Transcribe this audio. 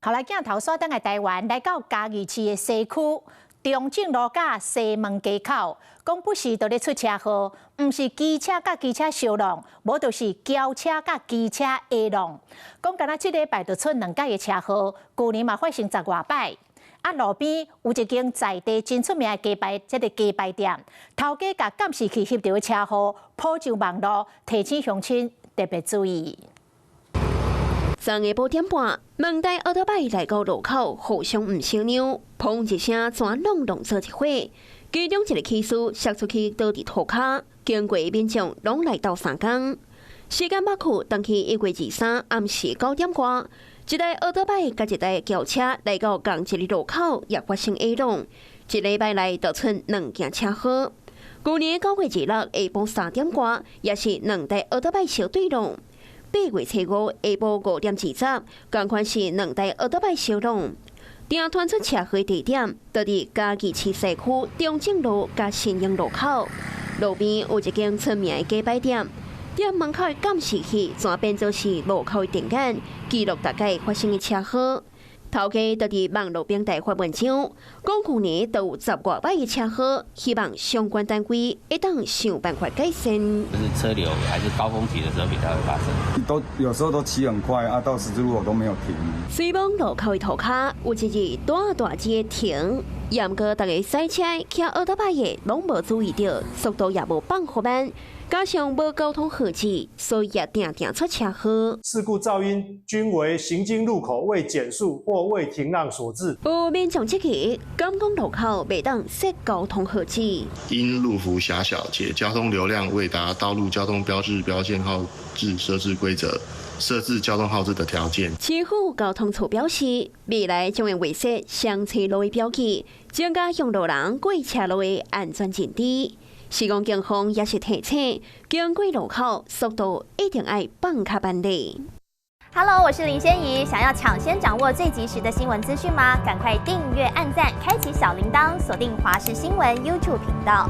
後來鏡頭煞轉來台灣，來到嘉義市的西區中正路佮西門街口，講不時都咧出車禍，毋是機車佮機車相撞，無就是轎車佮機車下撞。講敢若這禮拜就出兩擺的車禍，舊年嘛發生十外擺。啊，路邊有一間在地真出名的雞排，這个雞排店，頭家共監視器翕著的車禍，鋪上網路，提醒鄉親特別注意。昨下晡點半，兩台歐多擺來到路口，互相毋相讓，砰一聲，全攏挏做一伙。其中一个騎士摔出去倒佇塗跤，經過民眾攏來鬥相共。時間捌去，當去1月23暗時9點外，一台歐多擺佮一台轎車來到仝一个路口，也發生下撞。一禮拜內就出兩件車禍。舊年9月26下晡3點外，也是兩台歐多擺相對撞。8月初5下晡5點20，仝款是兩台歐多擺相撞。碇傳出車禍地點，就佇嘉義市西區中正路佮新營路口，路邊有一間出名的雞排店，店門口的監視器全變做是路口的電眼，記錄逐擺發生的車禍。頭家就佇網路平台發文章，講舊年都有十外擺的車禍，希望相關單位會當想辦法改善。就是車流還是高峰期的時候比較會發生。都有時候都騎很快啊，到十字路口都沒有停。雖罔路口的塗跤有一日大大隻的停，毋過逐个駛車騎歐多擺的攏無注意著，速度也無放予慢，加上無交通號誌，所以也定定出車禍。事故肇因均為行經路口未減速或未停讓所致。有民眾質疑，敢講路口袂當設交通號誌？因路幅狹小且交通流量未達道路交通標誌標線號誌設置規則設置交通號誌的條件。市府交通處表示，未來將會劃設雙車路的標記，增加用路人過車路的安全認知。是講警方也是提醒，經過路口速度一定愛放較慢咧。 Hello，我是林仙怡，想要搶先掌握最及時的新聞資訊嗎？趕快訂閱、按讚、開啟小鈴鐺，鎖定華視新聞 YouTube 頻道。